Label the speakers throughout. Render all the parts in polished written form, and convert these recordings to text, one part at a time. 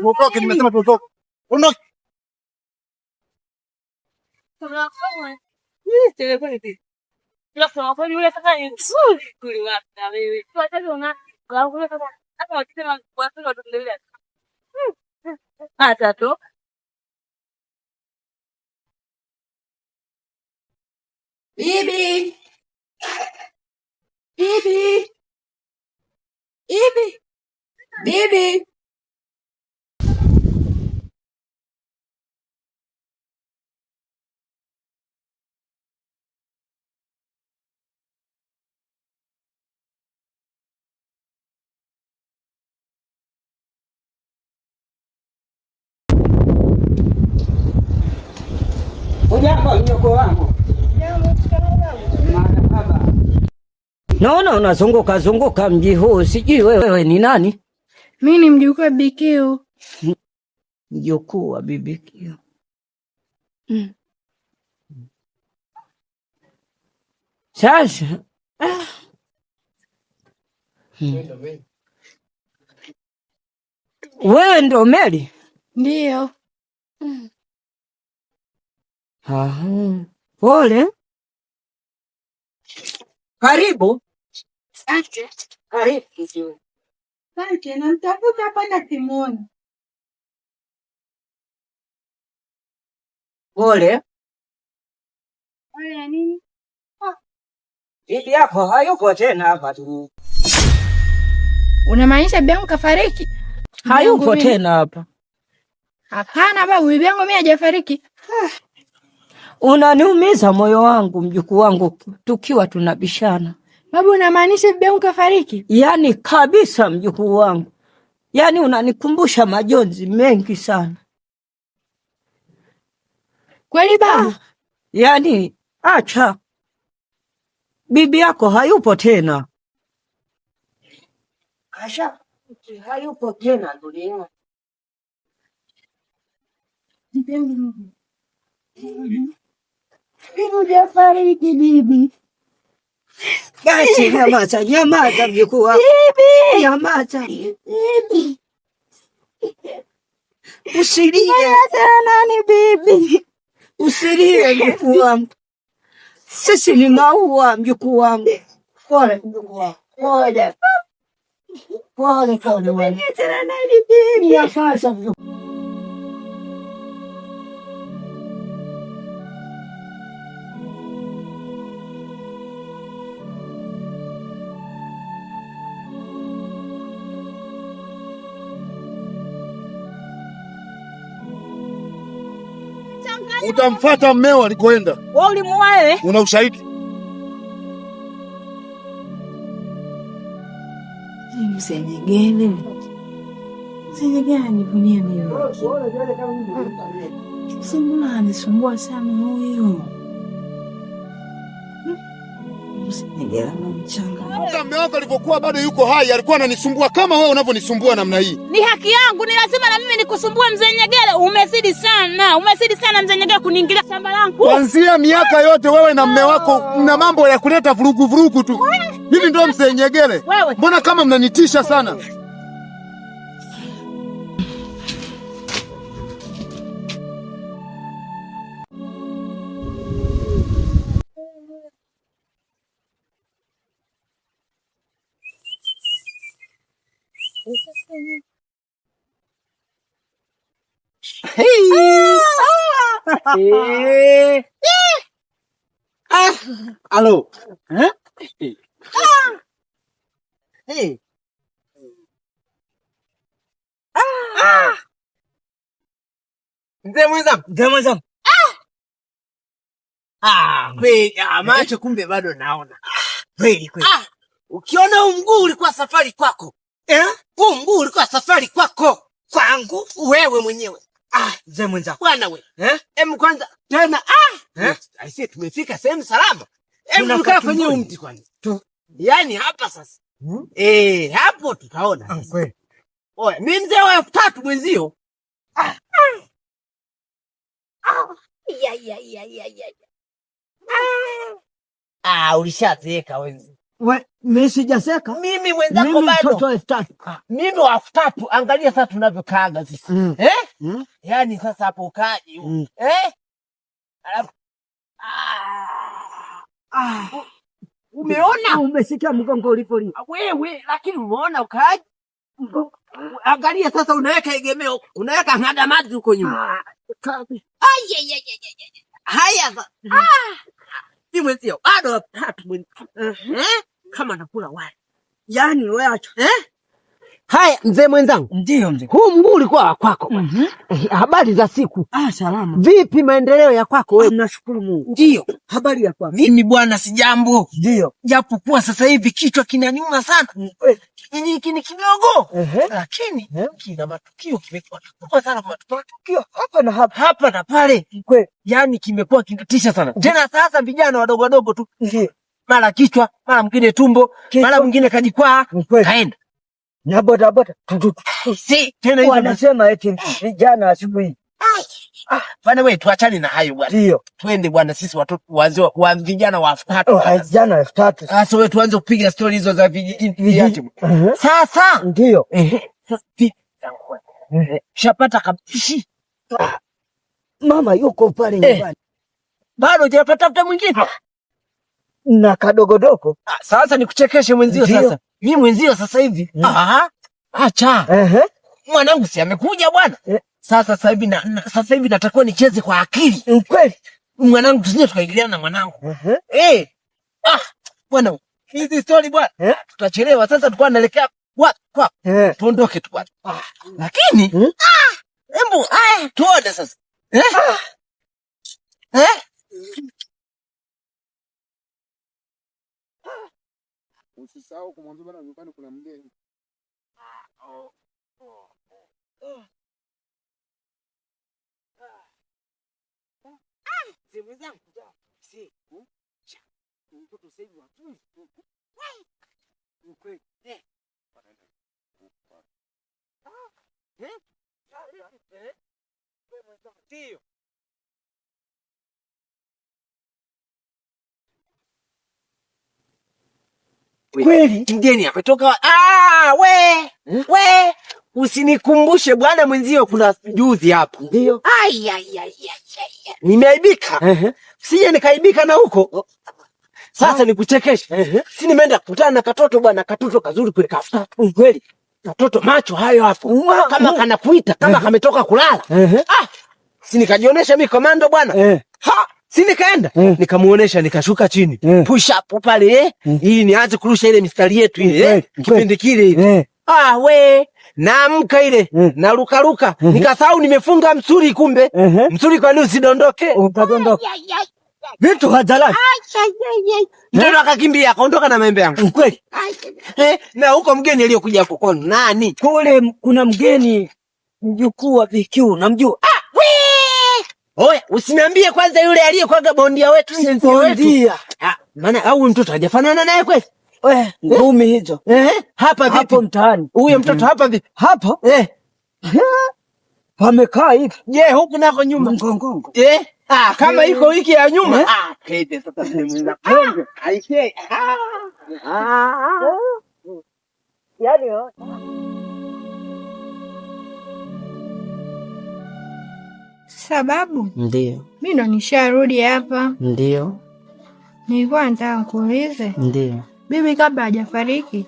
Speaker 1: Tuondoke, nimesema tuondoke. Ondoke.
Speaker 2: Bibi. Bibi. Bibi. Bibi.
Speaker 3: Ujambo mjukuu wangu. Marahaba. Naona unazunguka zunguka mji huu, sijui wewe ni nani?
Speaker 4: Mi ni mjukuu wa Bibi.
Speaker 3: Mjukuu wa Bibi Kiu. Sasa Wewe ndo Meli?
Speaker 4: Ndiyo.
Speaker 3: Aha. Pole. Karibu.
Speaker 4: Asante.
Speaker 3: Karibu.
Speaker 4: Asante, namtafuta hapa na simuoni.
Speaker 3: Pole.
Speaker 4: Pole ya nini?
Speaker 3: Bibi yako hayupo tena hapa tu.
Speaker 4: Unamaanisha bibi yangu kafariki?
Speaker 3: Hayupo tena hapa.
Speaker 4: Hapana babu, bibi yangu mimi hajafariki.
Speaker 3: Unaniumiza moyo wangu mjukuu wangu, tukiwa tunabishana.
Speaker 4: Babu, unamaanisha bibi yangu kafariki?
Speaker 3: Yaani kabisa mjukuu wangu, yaani unanikumbusha majonzi mengi sana.
Speaker 4: Kweli babu?
Speaker 3: Yaani acha, bibi yako hayupo tena. Kasha hayupo tena duniani. Hujafariki bibi. Basi nyamaza, nyamaza mjukuu wangu.
Speaker 4: Bibi!
Speaker 3: Nyamaza.
Speaker 4: Bibi.
Speaker 3: Usilie.
Speaker 4: Nani bibi?
Speaker 3: Usilie mjukuu wangu. Sisi ni maua mjukuu wangu. Pole mjukuu wangu. Pole. Pole pole wewe.
Speaker 4: Nani bibi?
Speaker 3: Nyamaza mjukuu.
Speaker 1: Utamfuata mmeo alikoenda.
Speaker 5: Wewe ulimuua wewe?
Speaker 1: Una ushahidi?
Speaker 6: Mzee Nyegere, Mzee Nyegere anivunia mimi. Mzee mbona anisumbua sana huyu? Mzee Nyegere anamchanga.
Speaker 1: Hata mme wako alivyokuwa bado yuko hai alikuwa ananisumbua kama wewe unavyonisumbua namna hii.
Speaker 5: Ni haki yangu, ni lazima na mimi nikusumbue Mzee Nyegere. Umezidi sana, umezidi sana Mzee Nyegere kuniingilia shamba langu.
Speaker 1: Kuanzia miaka yote wewe na mme wako mna mambo ya kuleta vurugu vurugu tu. Mimi ndo Mzee Nyegere.
Speaker 5: Wewe.
Speaker 1: Mbona kama mnanitisha sana?
Speaker 7: Eh. Ah, alo. Eh? Hey. Ah. Mzee mwenzangu, mzee mwenzangu. Ah, kweli macho kumbe bado naona. Kweli kweli. Ukiona huu mguu ulikuwa safari kwako. Eh? Huu mguu ulikuwa safari kwako. Kwangu wewe mwenyewe. Ah, mzee mwenzangu. Bwana we. Eh? Em kwanza tena ah. Eh? Aisee tumefika sehemu salama. Em tukaa kwenye huu mti kwanza. Yaani hapa sasa. Hmm? Eh, hapo tutaona.
Speaker 8: Ah, kweli.
Speaker 7: Oya, mimi mzee wa 3000 mwenzio. Ah. Ah. Ya ya ya ya ya. Ah, ulishazeeka wenzi.
Speaker 3: We, mimi sijaseka.
Speaker 7: Mimi mwenzako
Speaker 3: Mimi
Speaker 7: bado.
Speaker 3: mtoto 3,000.
Speaker 7: Mimi wa 3,000, angalia sasa tunavyokaaga sisi. Eh? Yaani sasa hapo ukaaji huu. Eh? Alafu umeona?
Speaker 3: Umesikia mgongo ulipolia.
Speaker 7: Wewe lakini umeona ukaaji? Angalia sasa unaweka egemeo, unaweka ng'ada maji huko nyuma. Ai ai ai ai. Haya sasa. Mimi mwenzio bado 3,000 mwenzio. Eh? Kama nakula wali.
Speaker 3: Yaani wewe acha.
Speaker 7: Eh? Haya mzee mwenzangu.
Speaker 3: Ndio mzee.
Speaker 7: Huu mguu ulikuwa wa kwako bwana. Habari za siku.
Speaker 3: Ah, salama.
Speaker 7: Vipi maendeleo ya kwako wewe?
Speaker 3: Nashukuru Mungu.
Speaker 7: Ndio.
Speaker 3: Habari ya kwako?
Speaker 7: Mimi bwana sijambo.
Speaker 3: Ndio.
Speaker 7: Japokuwa sasa hivi kichwa kinaniuma sana. Kijiji hiki ni kidogo. Lakini kina matukio, kimekuwa kikubwa sana kwa matukio
Speaker 3: hapa na hapa.
Speaker 7: Hapa na pale.
Speaker 3: Kweli.
Speaker 7: Yaani kimekuwa kinatisha sana. Tena sasa vijana wadogo wadogo tu.
Speaker 3: Ndio.
Speaker 7: Mara kichwa, mara mwingine tumbo,
Speaker 3: Kichwa.
Speaker 7: mara mwingine kajikwaa,
Speaker 3: Kweli.
Speaker 7: kaenda.
Speaker 3: Na boda boda.
Speaker 7: Si, tena hizo
Speaker 3: Wanasema eti vijana asubuhi.
Speaker 7: Bwana wewe tuachane na hayo bwana.
Speaker 3: Ndio.
Speaker 7: Twende bwana sisi watoto wazee wa vijana wa 3,000.
Speaker 3: Oh, vijana 3,000.
Speaker 7: Sasa wewe tuanze kupiga story hizo za vijijini.
Speaker 3: Vijiji.
Speaker 7: Sasa.
Speaker 3: Ndio.
Speaker 7: Sasa vipi? Shapata kabisa.
Speaker 3: Mama yuko pale nyumbani.
Speaker 7: Bado hujapata mtu mwingine?
Speaker 3: Na kadogodogo.
Speaker 7: Sasa nikuchekeshe mwenzio
Speaker 3: Ndio.
Speaker 7: sasa. Mimi mwenzio sasa hivi. Acha. Mwanangu si amekuja bwana. Sasa hivi sasa hivi natakiwa nicheze kwa akili.
Speaker 3: Kweli.
Speaker 7: Mwanangu tusije tukaingiliana na mwanangu. Bwana, hizi story bwana. Tutachelewa sasa, tulikuwa tunaelekea kwa. Tuondoke tu bwana. Lakini hebu tuone sasa.
Speaker 1: Usisahau kumwambia bwana nyumbani kuna mgeni.
Speaker 7: Mzee mwenzangu. Si. Cha. Mtoto sasa hivi watunzi. Ni kweli. Ndio.
Speaker 3: Kweli
Speaker 7: mgeni ametoka. We, we usinikumbushe bwana mwenzio, kuna juzi hapo.
Speaker 3: Ndio.
Speaker 7: Ai, ai, ai, ai, ai. Nimeaibika. Sije nikaibika na huko. Sasa nikuchekeshe. Si nimeenda kukutana na katoto bwana, katoto kazuri kweli, 3,000.
Speaker 3: Kweli.
Speaker 7: Katoto macho hayo hapo. Kama kanakuita, kama kametoka kulala. Si nikajionesha mimi komando bwana. Ha! Si nikaenda nikamuonesha, nikashuka chini push up pale ili nianze kurusha ile mistari yetu ile kipindi kile ile. We naamka ile naruka ruka, nikasahau nimefunga msuri, kumbe msuri kwa nini usidondoke?
Speaker 3: Ukadondoka. Vitu hadharani.
Speaker 7: Mtoto akakimbia akaondoka na maembe yangu.
Speaker 3: Kweli.
Speaker 7: Na huko mgeni aliyokuja huko kwa nani?
Speaker 3: Kule kuna mgeni mjukuu wa BQ, namjua.
Speaker 7: Oya, usiniambie kwanza yule aliyekuwa bondia wetu, sensi wetu.
Speaker 3: Bondia.
Speaker 7: Maana au mtoto hajafanana naye kweli?
Speaker 3: Ngumi hizo.
Speaker 7: Hapa vipi?
Speaker 3: Hapo mtaani.
Speaker 7: Huyo mtoto hapa vipi?
Speaker 3: Hapo? Pamekaa hivi.
Speaker 7: Je, huku nako nyuma?
Speaker 3: Mgongongo.
Speaker 7: Kama iko wiki ya nyuma. Kete sasa mimi. Aisee.
Speaker 3: Yaani
Speaker 4: Sababu
Speaker 8: Ndio.
Speaker 4: mimi ndo nisharudi hapa.
Speaker 8: Ndio.
Speaker 4: Nilikuwa nataka nikuulize.
Speaker 8: Ndio.
Speaker 4: Bibi kabla hajafariki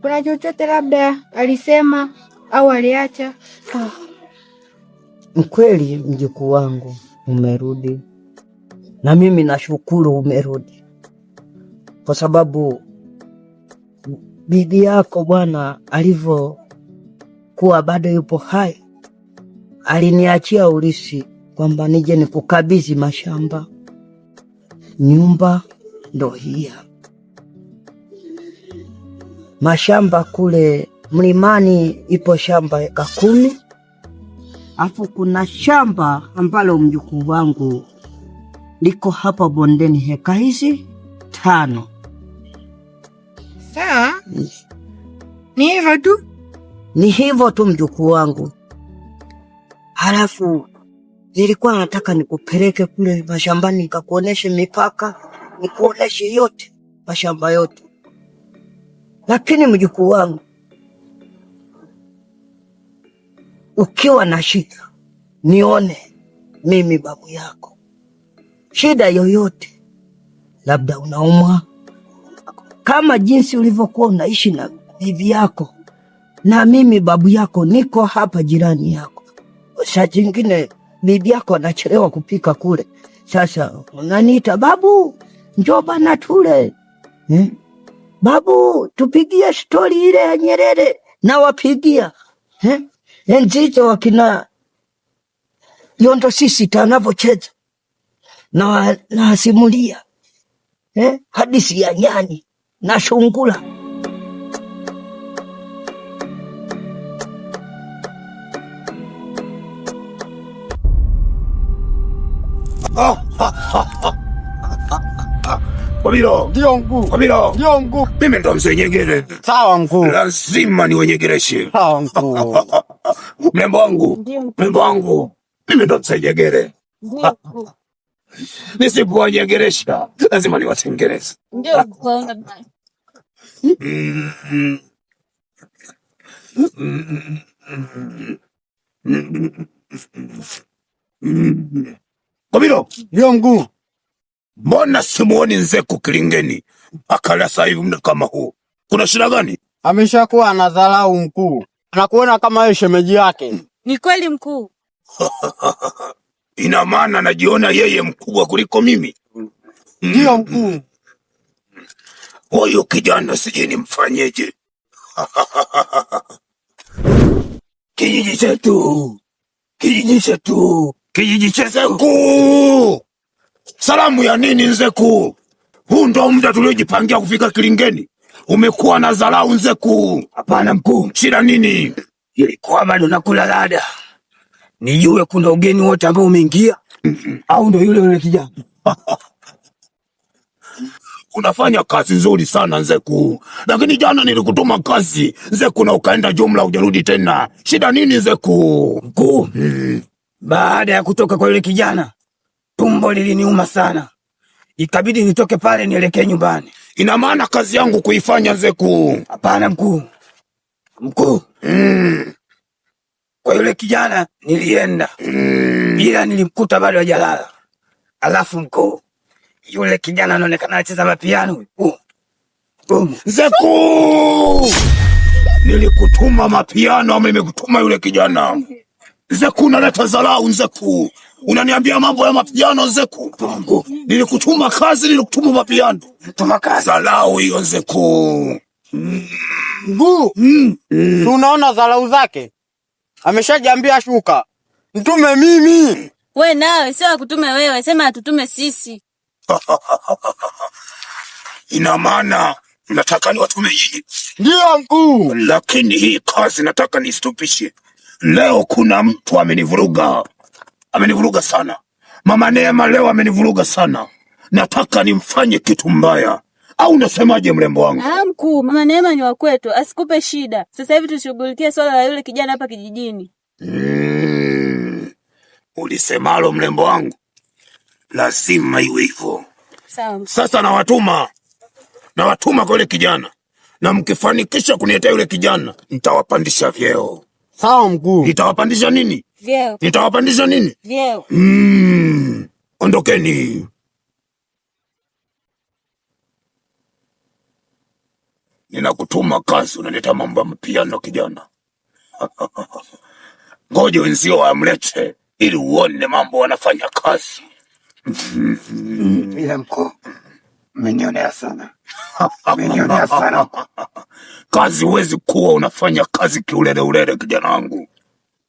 Speaker 4: kuna chochote labda alisema au aliacha?
Speaker 8: Mkweli mjukuu wangu umerudi, na mimi nashukuru umerudi, kwa sababu bibi yako bwana alivyokuwa bado yupo hai aliniachia urithi kwamba nije nikukabidhi mashamba, nyumba ndo hii hapa. Mashamba kule mlimani ipo shamba eka 10, afu kuna shamba ambalo mjukuu wangu liko hapa bondeni heka hizi 5.
Speaker 4: Sawa. Ni hivyo tu?
Speaker 8: Ni hivyo tu mjukuu wangu. Halafu nilikuwa nataka nikupeleke kule mashambani nikakuoneshe mipaka, nikuoneshe yote, mashamba yote. Lakini mjukuu wangu, ukiwa na shida nione mimi babu yako, shida yoyote, labda unaumwa, kama jinsi ulivyokuwa unaishi na bibi yako, na mimi babu yako niko hapa jirani yako. Saa jingine bibi yako anachelewa kupika kule, sasa unaniita babu, njoo bana tule eh? Babu, tupigie stori ile ya Nyerere, nawapigia eh? Enzi hizo wakina Yondo sisi tanavyocheza nawasimulia eh? Hadisi ya nyani na shungula.
Speaker 9: Kwabilo.
Speaker 1: Ndio mkuu.
Speaker 9: Kwabilo.
Speaker 1: Ndio mkuu.
Speaker 9: Mimi ndo mzee Nyegere.
Speaker 1: Sawa mkuu.
Speaker 9: Lazima niwenyegereshe.
Speaker 1: Sawa mkuu.
Speaker 9: Mrembo wangu. Mrembo wangu. Mimi ndo mzee Nyegere.
Speaker 5: Ndio mkuu.
Speaker 9: Nisipowanyegeresha lazima niwatengeneze.
Speaker 5: Ndio mkuu, hauna baya.
Speaker 9: Kwabilo.
Speaker 1: Ndio mkuu.
Speaker 9: Mbona simuoni Nzeku Kilingeni mpaka sasa hivi muda kama huu? Kuna shida gani?
Speaker 1: Ameshakuwa anadharau mkuu, anakuona kama wewe shemeji yake.
Speaker 5: Ni kweli mkuu.
Speaker 9: Ina maana anajiona yeye mkubwa kuliko mimi.
Speaker 1: Ndio mkuu.
Speaker 9: Huyu kijana sijui nimfanyeje. Kijiji chetu, kijiji chetu, kijiji chetu. Nzeku, salamu ya nini Nzeku? Huu ndo muda tuliojipangia kufika Kilingeni. Umekuwa na dharau Nzeku.
Speaker 7: Hapana mkuu,
Speaker 9: Shida nini?
Speaker 7: ilikuwa bado nakula lada, nijue kuna ugeni wote ambao umeingia au ndo yule yule kijana.
Speaker 9: Unafanya kazi nzuri sana Nzeku, lakini jana nilikutuma kazi Nzeku na ukaenda jumla, hujarudi tena. Shida nini Nzeku?
Speaker 7: Mkuu, baada ya kutoka kwa yule kijana tumbo liliniuma sana, ikabidi nitoke pale nielekee nyumbani.
Speaker 9: Ina maana kazi yangu kuifanya Nzeku?
Speaker 7: Hapana mkuu, mkuu, kwa yule kijana nilienda, ila nilimkuta bado hajalala. Alafu mkuu, yule kijana anaonekana anacheza mapiano.
Speaker 9: Nzeku, nilikutuma mapiano ama nimekutuma yule kijana? Nzeku, unaleta dharau Nzeku, unaniambia mambo ya mapiano Nzeku. Nilikutuma kazi, nilikutuma mapiano.
Speaker 7: Tuma kazi.
Speaker 9: Dharau hiyo Nzeku.
Speaker 1: Mkuu, si unaona dharau zake? Ameshajiambia shuka, mtume mimi.
Speaker 5: We nawe sio akutume wewe, sema atutume sisi.
Speaker 9: Ina maana nataka niwatume nyinyi,
Speaker 1: Ndio mkuu.
Speaker 9: lakini hii kazi nataka nistopishe leo. Kuna mtu amenivuruga, amenivuruga sana. Mama Neema leo amenivuruga sana, nataka nimfanye kitu mbaya, au unasemaje mrembo wangu?
Speaker 5: Ah, mkuu, mama Neema ni wa kwetu, asikupe shida. Sasa hivi tushughulikie swala la yule kijana hapa kijijini.
Speaker 9: Ulisemalo mrembo wangu, lazima iwe hivyo.
Speaker 5: Sawa.
Speaker 9: Sasa nawatuma, nawatuma kwa yule kijana, na mkifanikisha kuniletea yule kijana, nitawapandisha vyeo.
Speaker 1: Sawa mkuu.
Speaker 9: Nitawapandisha nini?
Speaker 5: Vyeo,
Speaker 9: Nitawapandisha nini?
Speaker 5: vyeo.
Speaker 9: Ondokeni. Ninakutuma kazi, unaleta mambo ya mapiano kijana. Ngoja wenzio wamlete ili uone mambo wanafanya kazi.
Speaker 7: Ila mkuu, mmenionea sana, mmenionea sana.
Speaker 9: Kazi huwezi kuwa unafanya kazi kiulele ulele, kijana wangu.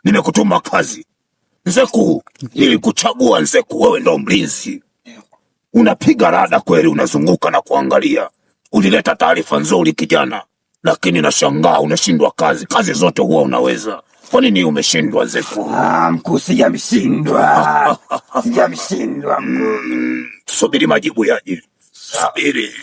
Speaker 9: Nimekutuma kazi Nzeku, nilikuchagua Nzeku, wewe ndo mlinzi. Unapiga rada kweli, unazunguka na kuangalia. Ulileta taarifa nzuri kijana, lakini nashangaa unashindwa kazi. Kazi zote huwa unaweza, kwa nini umeshindwa Nzeku?
Speaker 7: Ah, mkuu, sijamshindwa, sijamshindwa mkuu.
Speaker 9: Subiri majibu yaje, subiri.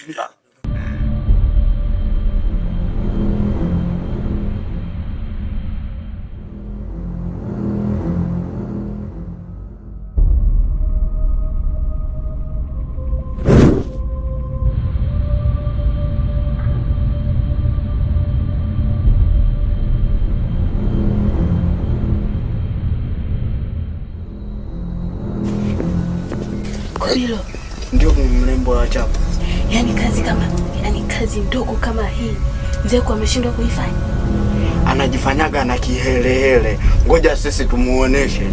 Speaker 10: chako.
Speaker 6: Yaani kazi kama, yaani kazi ndogo kama hii Nzeku ameshindwa kuifanya.
Speaker 10: Anajifanyaga na kihelehele. Ngoja sisi tumuoneshe.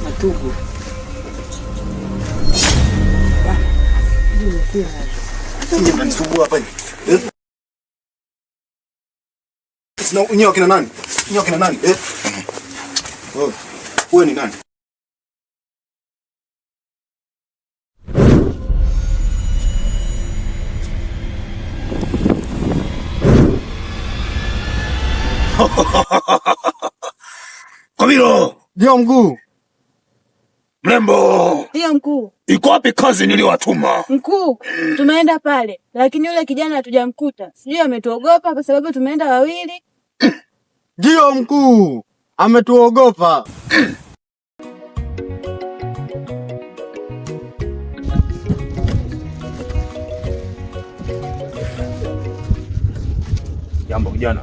Speaker 7: Matugu.
Speaker 1: Mnanisumbua hapa hivi. Eh? Sina nyewe kina nani? Nyewe kina nani? Eh? Wewe. Wewe ni nani?
Speaker 9: Kabilo,
Speaker 1: Ndio mkuu.
Speaker 9: mrembo,
Speaker 5: Ndiyo mkuu.
Speaker 9: iko wapi kazi niliyowatuma?
Speaker 5: Mkuu, tumeenda pale lakini yule kijana hatujamkuta, sijui ametuogopa kwa sababu tumeenda wawili.
Speaker 1: Ndio mkuu. Ametuogopa.
Speaker 9: Jambo kijana.